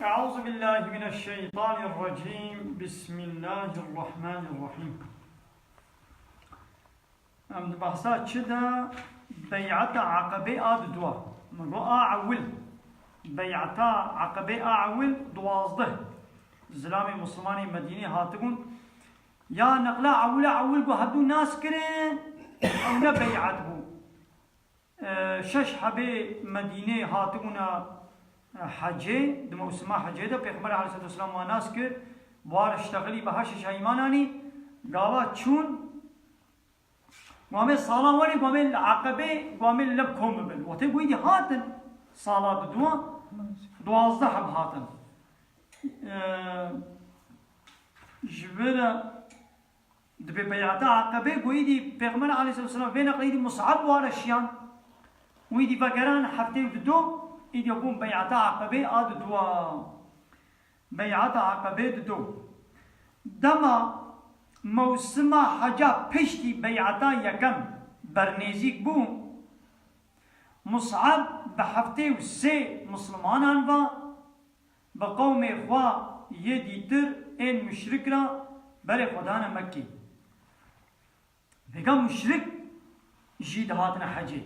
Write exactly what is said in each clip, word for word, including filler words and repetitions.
Euzu billahi mineşşeytanirracim. Bismillahirrahmanirrahim. Em di behsa çi de? Bey'eta Aqebê a didua. Min got a ewil. Bey'eta Aqebê a ewil duwazdeh. Zilamê Muslimanê Medînê hatibûn. Ya neqla ewil a ewil ku hevdû nas kirin, ew ne bey'et bû. E, şeş hebê Medînê hatibûne, e, hecê, di mewsima hecê de Pêxember aleyhisselatu vesselam wan nas kir, bi wan re ştexilî bi her şeşa îman anî, gava çûn, gamê sala werê, gamê li Aqebê, gamê li lev kom bibin. Wextê ku êdî hatin, sala didua, duwazdeh heb hatin. E, ji vê re Dibê beyata Aqebê ku êdî Pêxember aleyhisselatu vesselam vê neqlê êdî Mus'ab wan re şiyan. Û êdî vegeran heftê û dido, êdî bûn beyata Aqebê a didua. Beyata Aqebê dido. Dema mewsima heca piştî beyata yekem bernêzîk bû, Mus'ab bi heftê û sê mislimanan ve, bi qewmê xwe yê dîtir ên muşrik re berê xwe dane Mekkê. Vêga muşrik jî dihatine hecê.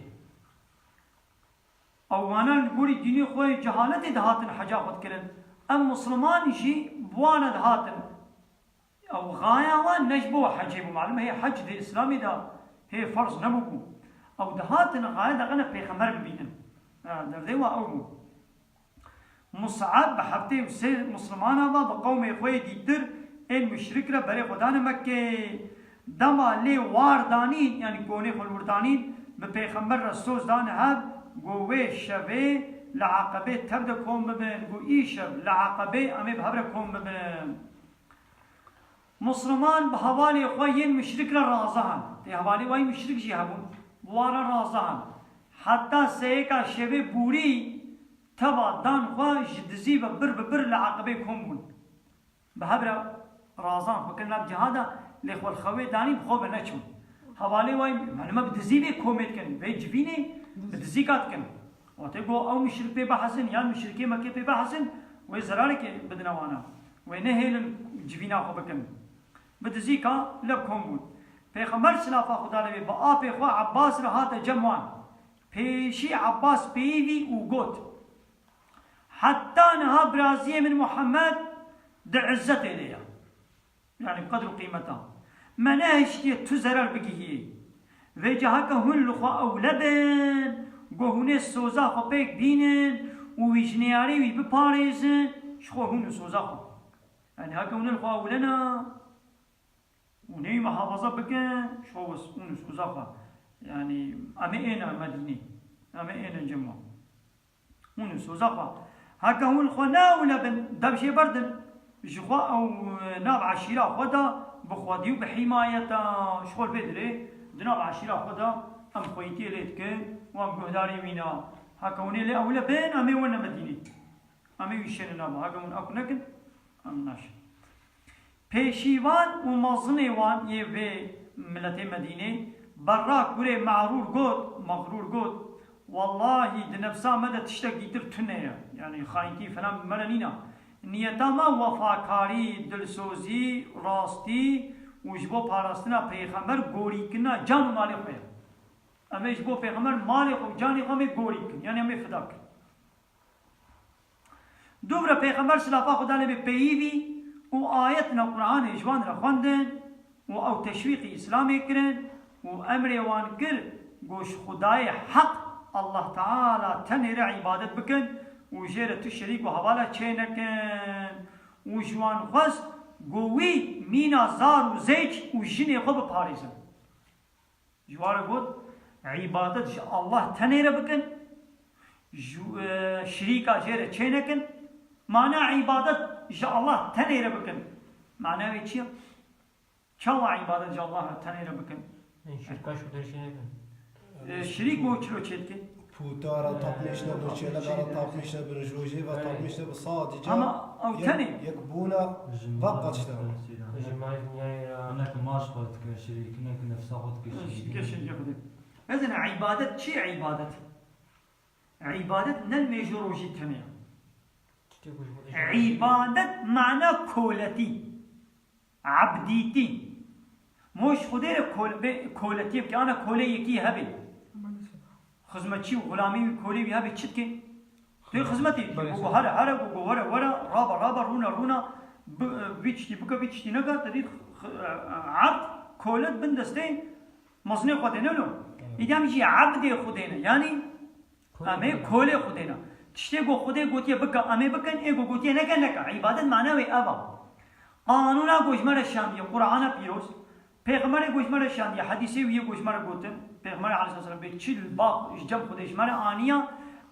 Ew wana li gorî dînê xwe yê cehaletê dihatin heca xwe dikirin. Em misliman jî bi wana dihatin. Ew xaya wan ne ji bo hecê bû. Malum hê hec di Îslamê de hê ferz nebûbû. Ew dihatin xaya de qene pêxember bibînin. Ha, derdê wa ew bû. Mus'ab bi heftê û sê mislimana ve bi qewmê xwe yê dîtir ên muşrik re berê xwe dane Mekkê. Dema lê war danîn, yanî konê xwe li wir danîn, bi pêxember re soz dane hev, got wê şevê li Aqebê tev de kom bibin, got îşev li Aqebê em ê bi hev re kom bibin. Musliman bi hevalê xwe yên muşrik re razihan. Tê hevalê wayî muşrik jî hebûn. Bi wan re razihan. Heta seyêka şevê bûrî teva dan xwe ji dizî ve bir bi bir li Aqibê kom bûn. Bi hev re razan xwe kirin nav cihada, lê xwe li xewê danî bi xwe ve neçûn. Hevalê wayî, yani me bi dizî vê komê dikin, vê civînê bi dizîka dikin. Wextê ku ew muşrik pê bihesin, yan muşrikê Mekkê pê bihesin, wê zerareke bidine wana. Wê nehêlin civîna xwe bikin. Bi dizîka lev kom bûn. Pêxember silafa Xuda lê bê bi apê xwe Ebbas re hate cem wan. Pêşî Ebbas peyivî û got, Heta niha biraziyê min Muhammed di izzetê de ye. Yani bi qedr û qîmeta. Me nehiştiye tu zerar bigihiyê. Vêca heke hûn li xwe ewle bin, ku hûn ê soza xwe pêk bînin û wî ji neyarê wî biparêzin, ji xwe hûn û soza xwe. Yani heke hûn li xwe ewle ne, hûn ê wî muhafaza bikin, ji xwe wis-, hûn û soza xwe. Yani em ê êne Medînê. Em ê êne cem wan. Hûn û soza xwe. Heke hûn li xwe ne ewle bin, dev jê berdin. Ji xwe ew, e, nav eşîra xwe de bi xwedî û bi hîmayeta ji xwe li vê dirê di nav eşîra xwe de em xweyîtiyê lê dikin û em guhdarî wî ne. Heke hûn ê lê ewle bin, em ê wene Medînê. Em ê wî şêne nav. Heke hûn ew nekin, em naşin. Pêşîvan û mezinê wan yê vê miletê Medînê, Berra kurê Mexrûr got, Mexrûr got, Wellahî di nefsa me de tiştek dîtir tune ye. Yani xayintî filan bi me re nîne. Niyeta me wefakarî, dilsozî, rastî û ji bo parastina pêxember gorîkirina can û malê xwe ye. Em ê ji bo pêxember malê xwe û canê xwe em ê gorî bikin. Yani em ê fida bikin. Dûv re Pêxember silafa Xuda lê bê peyivî û ayetna Qur'anê ji wan re xwendin û ew teşwîqî Îslamê kirin û emrê wan kir, got, Ji Xudayê heq, Allah Teala tenê re îbadet bikin û jê re tu şerîk û hevala çê nekin. Û ji wan xwest, got, Wî mîna zar û zêç û jinê xwe biparêzin. Ji wan re got, îbadet ji Allah tenê re bikin, ji, e, şirîka jê re çê nekin. Mana îbadet ji Allah tenê re bikin. Mana wê çi ye? Çawa îbadet ji Allah re tenê re bikin? Şirka şu derşê nekin. E, şirîk û çilo çê dikin. Puta ra tapmîş nebin, çêleka ra tapmîş nebin, ji rojê ve tapmîş nebin, sadece Ama ew yek, tenê. Yek bûna vaqet işte. Ji maliye ra. Hinek maş xwe dike şirîk, hinek nefsa xwe dike şirîk. Dike şirîk xwe dike. Mezin îbadet çi îbadet? Îbadet ne mêj û rojî tenê. Îbadet mana koletî, ebdîtî. Moş Xwedê re kol-, bê-, koletiyê bike, ana kolê yekî hebe. Xizmetçî û xulamî wî kolê wî hebe çi dike? Tu yê xizmetê dikî. Belê, Gogo sir. Here, here, gogo were, were, raba, raba, rûne, rûne, bi-, vî tiştî bike, vî tiştî neke, te dît x-, x-, ebd, kolet bin destê mezinê Xwedê ne lo. Evet. Îdî em jî ebdê Xwedê ne. Yanî Kolê Em ê Xwedê. Kolê Xwedê ne. Tiştê ku Xwedê gotiye bike, em ê bikin, ê ku gotiye neke, neke. Îbadet mana wê ev a. Qanûna ku ji me re şandiye, Qur'ana pîroz, Pêxemberê ku ji me re şandiye, hedîsê wî yê ku ji me re gotin, Pêxemberê aleyhisselam bê çi li ba ji cem Xwedê ji me re aniya,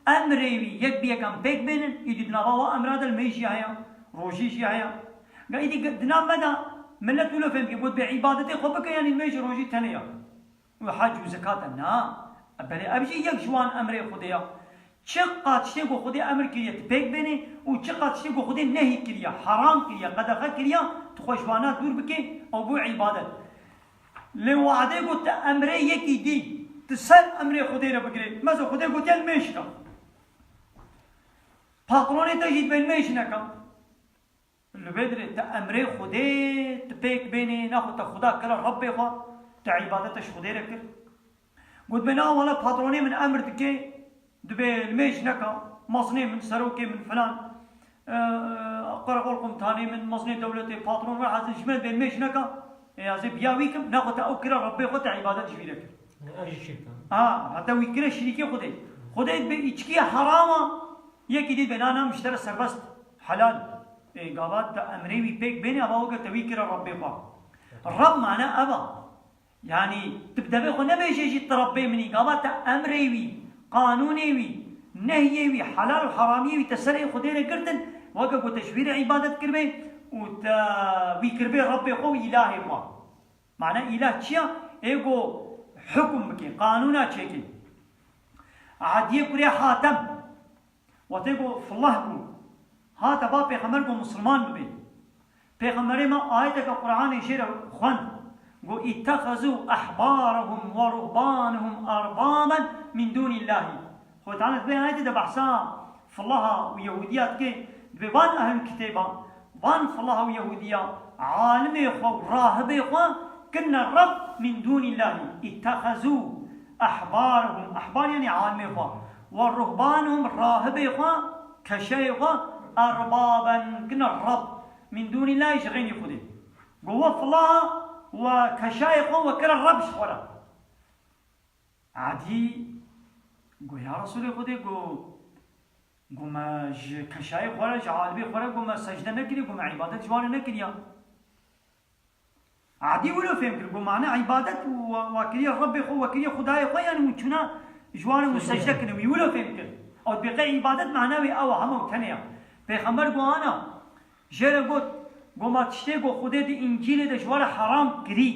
emrê wî yek bi yek em pêk bênin, îdî di nava wa emra de li mêj jî heye, rojî jî heye. Ga îdî di nav me de millet wilo fêm bike, got bê îbadetê xwe bike, yanî mêj rojî tenê ya. Û hec û zekata na. Belê ev jî yek ji wan emrê Xwedê ya. Çiqas tiştê ku Xwedê emir kiriye tu pêk bênê û çiqas tiştê ku Xwedê nehî kiriye, heram kiriye, qedexe kiriye, tu xwe ji wana dûr bikê, ew bû îbadet. Lê wadê ku tu emrê yekî dî, tu ser emrê Xwedê re bigirê. Mesela Xwedê gotiye li mêj ke. Patronê te jî dibê li mêj neke. Li vê dirê te emrê Xwedê tu pêk bênê, naxwe te Xuda kire Rebbê xwe, te îbadete ji Xwedê re kir. Gotibê, na wele patronê min emir dike, dibê li mêj neka, mezinê min, serokê min filan, e, qereqol komutanê min, mezinê dewletê, patron, welhasil ji me dibê mêj neka, ê ez ê biya wî kim, naxwe te ew kire Rebbê xwe, te îbadet ji wî re kir. Ev jî şirk e. Ha, heta wî kire şirîkê Xwedê. Xwedê dibê îçkî heram a, yekî dî dibê, na, na, min ji te re serbest, helal. Ê, gava te emrê wî pêk bênê, ava weke te wî kire Rebbê xwe. Reb mane ev a. Yanî, tu bi devê xwe nebêje jî tu Rebbê min î, gava te emrê wî, qanûnê wî, nehyê wî, helal û heramiyê wî te serê Xwedê re girtin, weke ku te ji wî re îbadet kiribê û te wî kiribê Rebbê xwe û îlahê xwe. Mane îlah çi ya? Ê ku hukm bike, qanûna çêke. Ediyê kurê Hatem, wextê ku filah bû, hate ba Pêxember ku misilman bibe. Pêxemberê me ayeteke Qur'anê jê re xwend. Got, "İttehezû ehbarehum ve ruhbanehum erbaben min dûnillâhi." Xwedê Teala di vê ayetê de behsa filaha û Yehûdiya dike, dibê van ehl kitêba, van filaha û Yehûdiya, alimê xwe û rahibê xwe kirine Reb min dûnî Lehî. Îttexezû ehbarehum, ehbar yanî alimê xwe, we ruhbanehum, rahibê xwe, keşeyê xwe, erbaben, kirine Reb min dûnî Lehî, ji xeynî Xwedê. Got we filaha we keşayê xwe we kire Reb ji xwe re. Edî got, ya Resûlê Xwedê, got, got me ji keşayê xwe re, ji alibê xwe re, got me secde nekiriye, got me îbadet ji wan re nekiriye. Edî wilo fêm kir, got mane îbadet wa, wa kiriye Rebbê xwe, wa kiriye Xwedayê xwe, yanî hûn çûna ji wan re hûn secde kirin, wî wilo fêm kir. Ew dibê qey îbadet mane wê ew a, hema û tenê ya. Pêxember got ana, Jê re got, got ma tiştê ku Xwedê di Încîlê de ji we re heram kirî,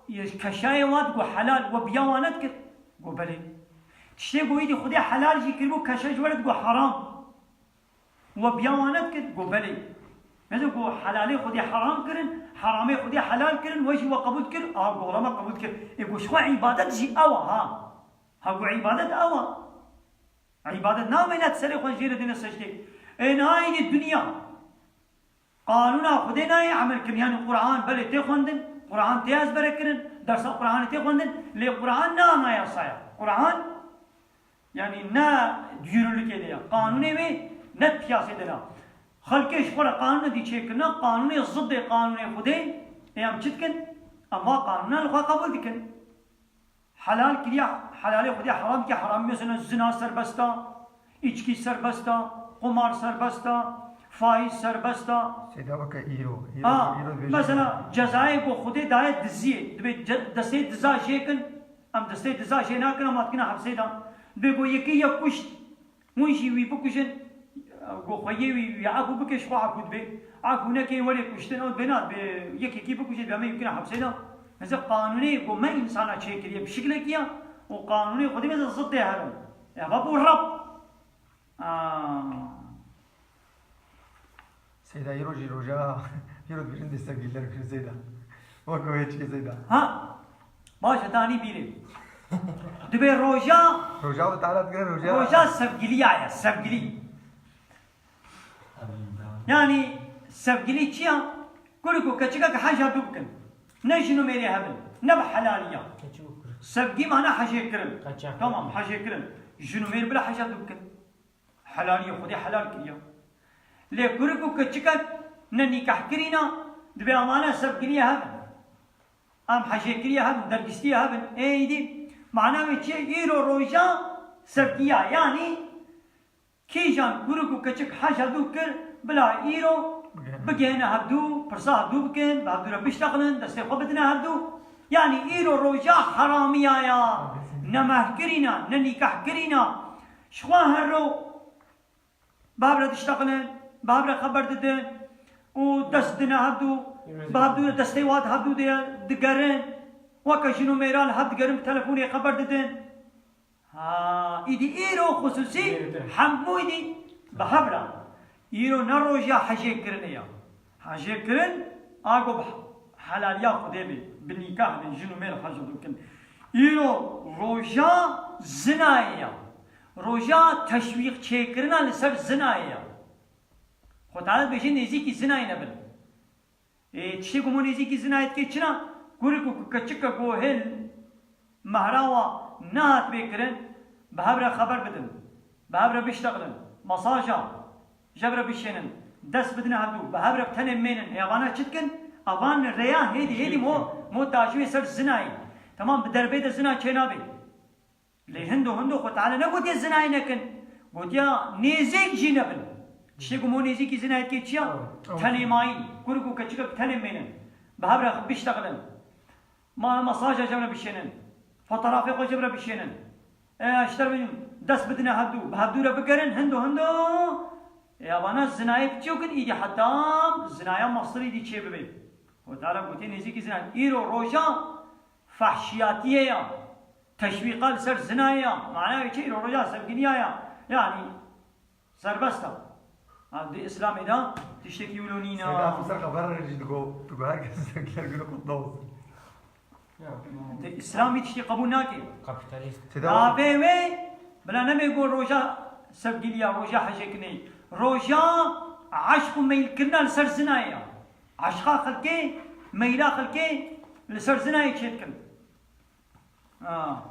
yê keşayê wa digot helal, we biya wa nedikir? Got belê. Tiştê ku îdî Xwedê helal jî kiribû, keşa ji we re digot heram, we biya wa nedikir? Got belê. Mesela got helalê Xwedê heram kirin, heramê Xwedê helal kirin, we jî we qebûl dikir? A, got wela me qebûl dikir. Ê got ji xwe îbadet jî ew a ha. Ha got îbadet ew a. Îbadet namêne, serê xwe jê re dêne secdê. Ê niha êdî dinya qanûna Xwedê nayê emel kirin. Yanî Quran belê tê xwendin, Quran tê ezbere kirin, dersa Quranê tê xwendin, lê Quran ne anayasa ya. Quran, yanî ne di yürürlükê de ya. Qanûnê wê ne di piyasê de ne. Xelkê ji xwe re qanûnê dî çêkirine, qanûnê zidê qanûnê Xwedê, ê em çi dikin? Em va qanûna li xwe qebûl dikin. Helal kiriya, helalê Xwedê heram kiriya, heram, mesela zina serbest a, içki serbest a, qumar serbest a, faiz serbest a. Seyda weke îro, îro, Ha, îro dibêjin mesela cezayê ku Xwedê daye diziyê, dibê ce-, destê diza jê kin, em destê diza jê nakin, em hatkine hepsê de. Dibê ku yekê yek kuşt, Hûn jî wî bikujin, ku xweyê wî, wî efû bike, ji xwe efû dibe. Efû neke, were kuştin, ew dibê na, dibê yekekî bikuje, dibê me yekine hepsê de. Mesela qanûnê ku me însana çêkiriye bi şiklekî ya û qanûnê Xwedê mesela zidê hev in. Eva bû Reb. Aa. Seyda, îro jî roja, îro dibêjin dê sevgililer bibin Seyda. Weke wê çi Seyda. Ha, baş e, te anî bîrê. Dibê roja, Roja Xwedê Teala dikire roja. Roja sevgiliya ye, sevgilî. Yani sevgilî çi ya? Kurik û keçikek hej hevdû bikin. Ne jin û mêrê hebin, ne bi helaliya. Keçik û kurik. Sevgî mana hejêkirin. Kaçak. Tamam, hejêkirin. Jin û mêr bila hej hevdû bikin. Helaliyê Xwedê helal kiriye. Lê kurik û keçikek ne nîkahkirî ne, dibê amane sevgiliyê hebin. Em hejêkiriyê hebin, dergistiyê hebin. Ê îdî mana wê çi ye? Îro roja sevgiya. Yanî kîjan kurik û keçik hej hevdû kir, bila îro bigihêne hevdû, pirsa hevdû bikin, bi hevdû re biştexilin, destê xwe bidine hevdû. Yanî îro roja heramiya ya, ne mehrkirîna, ne nîkahkirîna. Ji xwe her ro bi hev re diştexilin, bi hev re xeber didin û dest dine hevdû, bi hevdû re destê wan hevdû de digerin. Weke jin û mêran li hev digerin, bi telefonê xeber didin. Ha, îdî îro xusûsî hemû îdî bi hev re. Îro ne roja hejêkirinê ya. Hejêkirin, a ku bi helaliya Xwedê bê, bi nîkah bê, jin û mêr hej dikin. Îro roja zinayê ya. Roja teşwîq çêkirina li ser zinayê ya. Xwe Teala dibêje nêzîkî zinayê nebin. Ê, tiştê ku hûn nêzîkî zinayê dikê çi ne? Kurik û keçike ku hê mehra wa nehat bê kirin, bi hev re xeber bidin, bi hev re biştexilin, masaja ji hev re bişênin, dest bidine hevdû, bi hev re bi tenê mênin. Ê, evana çi dikin? Evan rêya hêdî, hêdî mo, mo daxivê ser zinayê. Temam, bi derbê de zina çênabê. Lê hindo hindo Xwe Teala negotiye zinayê nekin. Gotiya nêzîk jî nebin. Tiştê ku mo nêzîkî zinayê dikê çi ya? Ew. Tenê mayîn. Kurik û keçikek tenê mênin. Bi hev re biştexilin. Ma mesaja ji hev re bişênin. Fotoğrafê xwe ji hev re bişênin. E, ji ter bin dest bidine hevdû. Bi hevdû re bigerin, hindo hindo. E, evana zinayê bi çi kin, îdî heta zinaya mestir îdî çê bibe. Xwe Teala gotiye nêzîkî zinayê. Îro roja fahşiyatiyê ya. Teşwîqa li ser zinayê ya. Manayê çi? Îro roja sevgiliya ya. Yanî serbest e. Ha, di Îslamê de tiştekî wilo nîne. Seyda, tu ser xeber re jî digo, tu go herkes sevgiler günü kutlu olsun. Di Îslamê tiştî qebûl nake. Kapitalîst. Seyda, navê wê bila nebe go roja sevgiliya, roja hejêkinê. Roja eşq û meylkirina li ser zinayê ya. Eşqa xelkê, meyla xelkê li ser zinayê çêdikin. Ha.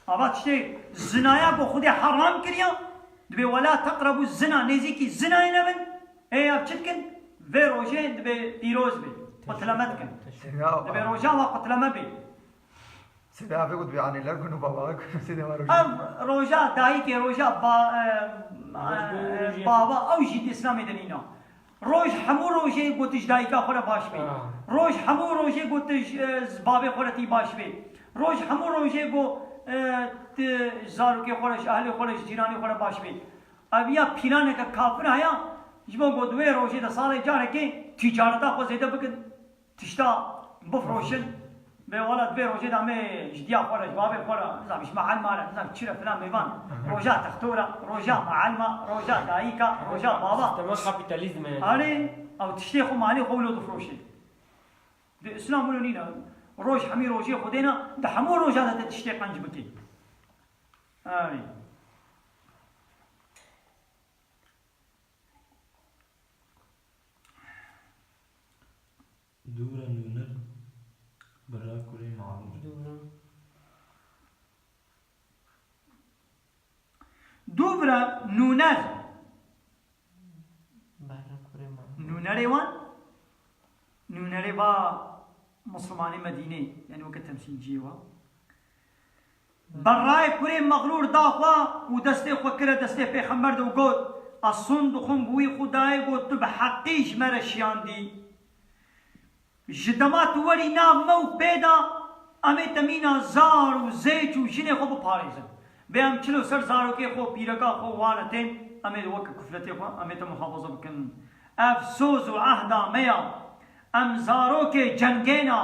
Ava tiştê zinaya ku Xwedê heram kiriya, dibê "Wela teqrebû zina", nêzîkî zinayê nebin. Ê ev çi dikin? Vê rojê dibê pîroz bê. Qutleme dikin. Ya. Dibê roja wa qutleme bê. Seyda, ev got dibê anneler günü, babalar günü, seyda var. Ev roja dayikê, roja ba-, e, e, baba, ew jî di Îslamê de nîne. Roj hemû rojê ku tu ji dayika xwe re baş bî. Ah. Roj hemû rojê ku tu ji, e, ji bavê xwe re tî baş bî. Roj hemû rojê ku, e, tu ji zarokê xwe re, ji ehlê xwe re, ji cîranê xwe re baş bî. Ev ya planeke kafir heye, ji bo ku di wê rojê de salê carekê tîcareta xwe zêde bikin. Tişta bifroşin, bê wela di vê rojê de em ê ji diya xwe re, ji bavê xwe re, nizam ji mealma re, nizam çi re filan mêvan. Roja texto re, roja mealma, roja dayika, roja baba. Sistema kapîtalîzm e. Erê, ew tiştê xwe malê xwe wilo difroşê. Di Îslam wilo nîne. Roj hemî rojê Xwedê ne, di hemû roja de te tiştê qenc bikî. Erê. Dûvra nûner, birra kurê malûr. Dûvra. Dûvra nûner. Birra kurê malûr. Nûnerê wan? Nûnerê va Misilmanê Medînê, yani weke temsîlciyê wa. Berrayê kurê mexrûr da xwe û destê xwe kire destê pêxember de û got, "Ez son dixwim bi wî Xwedayê got, tu bi heqî ji me re şiyandî. Ji dema tu werî nav me û pê de, em ê te mîna zar û zêç û jinê xwe biparêzin. Bê em çilo ser zarokê xwe û pîreka xwe û wane tên, em ê weke kufletê xwe, em ê te muhafaza bikin. Ev soz û ehda me ya. Em zarokê cengê ne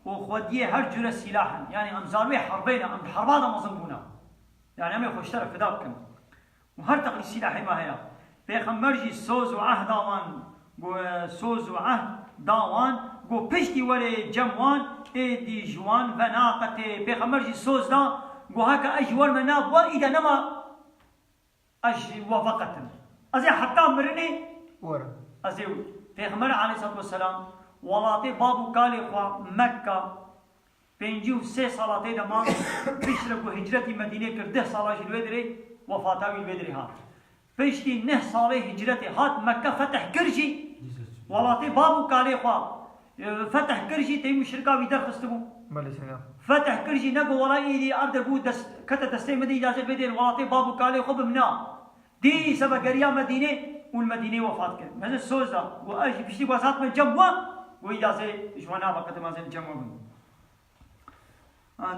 û xwediyê her cure sîlah in." Yani em zarokê herbê ne, em di herba de mezin bûne. Yani em ê xwe ji te re fida bikin. Û her teqlî sîlahê me heye. Pêxember jî soz û ehda wan, got, soz û ehd da wan, got, "Piştî werê cem wan, êdî ji wan venaqetê." Pêxember jî soz da, got, "Heke ez ji wer me nabûa, îde nema ez ji we veqetim." Ez ê heta mirinê Were. ez ê Pêxember aleyhissalatu vesselam welatê bab û kalê xwe Mekka pêncî û sê sala tê de man, piştre ku hicretî Medînê kir, deh sala jî li wê dirê wefata wî li wê dirê hat. Piştî neh salê hicretê hat Mekka fetih kir jî, welatê bab û kalê xwe, e, fetih kir jî tê muşrika wî derxistibû. Belê selam. Fetih kir jî ne ku wela îdî erdê bû dest, kete destê min de îdazê bê dê welatê bab û kalê xwe bimna. Dîsa vegeriya Medînê û li Medînê wefat kir. Mezin soz da, û ez jî piştî ku ez hatime cem we, û îdazê ji we nava qedim ez ê cem we bim.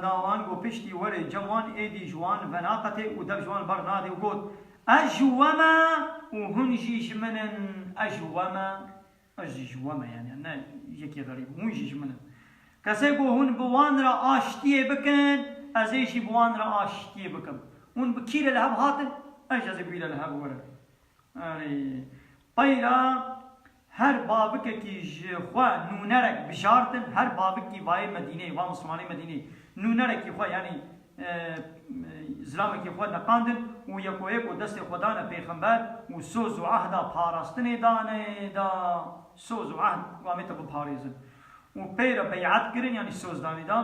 Dawan ku piştî were cem wan êdî ji wan venaqetê û dev ji wan bernadê û got, "Ez ji we me û hûn jî ji min in, ez ji we me, ez jî ji we me," yani ne yekê xerîb, "hûn jî ji min in. Kesê ku hûn bi wan re aştiyê bikin, ez ê jî bi wan re aştiyê bikim. Hûn bi kî re li hev hatin, ez jî ez ê bi wî re li hev werim." Erê, peyra her babikekî ji xwe nûnerek bijartin, her babikî vayê Medîneyê, va Mislimanê Medîneyê, nûnerekî xwe, yanî, e, zilamekî xwe neqandin û yeko yeko destê xwe dane pêxember û soz û ehda parastinê dane da, soz û ehd, wa me te biparêzin. Û pê re beyat kirin, yanî soz danê da,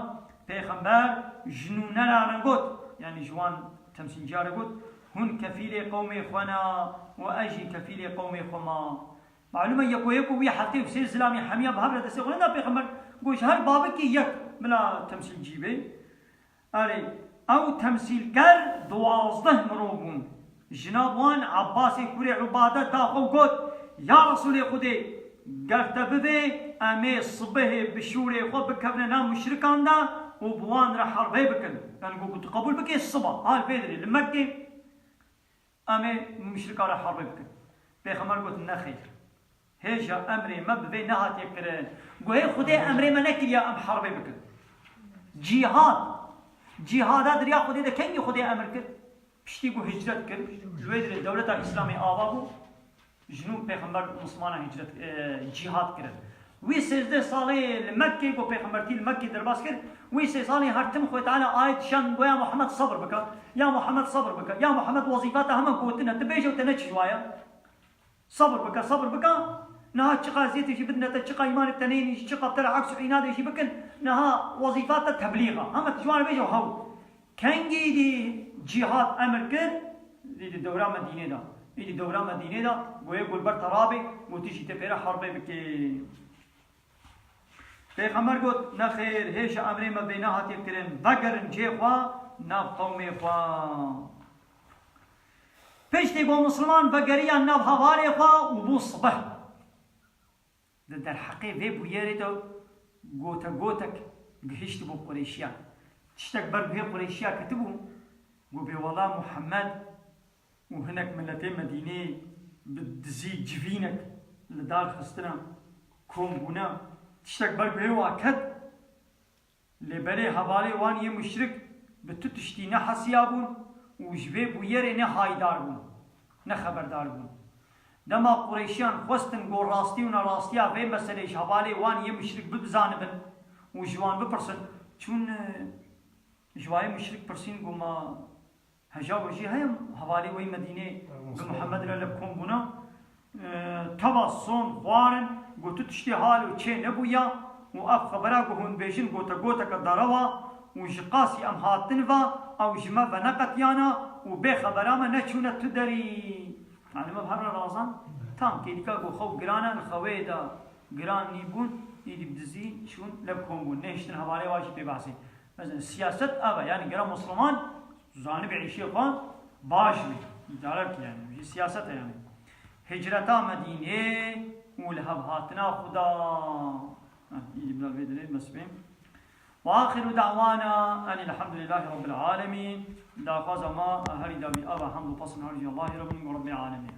pêxember ji nûneran re got, yanî ji wan temsîlciya re got, "Hûn kefîlê qewmê xwe ne û ez jî kefîlê qewmê xwe ma." Malûm e, yeko yeko wî heftê û sê zilamê hemiya bi hev re destê xwe neda pêxember, got, "Ji her babikî yek bila temsîlcî bê." Erê, ew temsîlker duwazdeh mirov bûn. Jina wan Ebbasê kurê Ubade da xwe û got, "Ya Resûlê Xwedê, ger te bibê, em ê sibehê bi şûrê xwe bikevine nav muşrikan de û bi wan re herbê bikin." Yani got, "Tu qebûl bikê siba, ha li vê dirê, li Mekkê." Em ê muşrika re herbê bikin. Pêxember got, "Nexêr. Hêja emrê me bi vê nehatiye kirin." Got, "Hê Xwedê emrê me nekiriya em herbê bikin." Cîhad. Cîhada di riya Xwedê de kengî Xwedê emir kir? Piştî ku hicret kir, li wê dirê dewleta Îslamê ava bû, ji nû pêxember û Mislimanan hicret, e, cîhad kirin. Wî sêzdeh salê li Mekkê, ku pêxembertî li Mekkê derbas kir, wî sê salê her tim Xwedê Teala ayet şand, got, "Ya Muhammed, sabir bike, ya Muhammed, sabir bike, ya Muhammed, wezîfa te hema gotin e, tu bêje û te ne çi ji wa ye. Sabir bike, sabir bike. Niha çiqa eziyetê jî bidine te, çiqa îmanê te neyêne jî, çiqa te re aks û înadê jî bikin, niha wezîfa te teblîx e. Hema tu ji wan re bêje û hew." Kengî dî cîhad emir kir, dî di dewra Medînê de. Îdî dewra Medînê de, goyê gulber te rabê, gotî jî tê pêre herbê bikê. Pêxember got, "Nexêr, hêşa emrê me vê nehatiye kirin, vegerin cihê xwe, nav qewmê xwe." Piştî ku Misliman vegeriyan nav hevalê xwe û bû sibeh. Di derheqê vê bûyerê de gotegotek gihişt bo Qureyşiyan. Tiştek ber guhê Qureyşiya ketibû, got, "Bêwela Muhammed û hinek miletê Medînê bi dizî civînek li dar xistine, kom bûne." Tiştek ber guhê wa ket, lê belê hevalê wan yê muşrik bi tu tiştî nehesiyabûn û ji vê bûyerê ne haydar bûn, ne xeberdar bûn. Dema Qureyşiyan xwestin ku rastî û nerastiya vê meselê ji hevalê wan yê muşrik bibizanibin û ji wan bipirsin, çûn, e, ji wayê muşrik pirsîn ku ma heja we jî heye, hevalê we yê Medînê bi Muhammed re li kom bûna? E, teva son xwarin, got, tu tiştê hal û çê nebûya û ev xebera ku hûn bêjin gotegoteke derewa û ji qasî em hatin va, ew ji me veneqetiyana û bê xebera me neçûne tu derî. Yani me her razan tam kêlîka ku xew giran e, li xewê de giran nîbûn, îdî bi dizî çûn, li kom bûn, nehiştin hevalê wa jî pê behsê. Mesela siyaset ev e, yani gera Musliman zanibe îşê xwe baş bî, îdare bike yani. Jî siyaset e yani. Hicreta Medînê û li hev hatina Xuda. Ha, îdî bila vê dirê bes bê. Ve axiru da'wana enil hamdülillahi rabbil alemin. Daxwaza ma herî dawî ava hamd û pesn herî Allahî Rabbin û Rabbil alemin.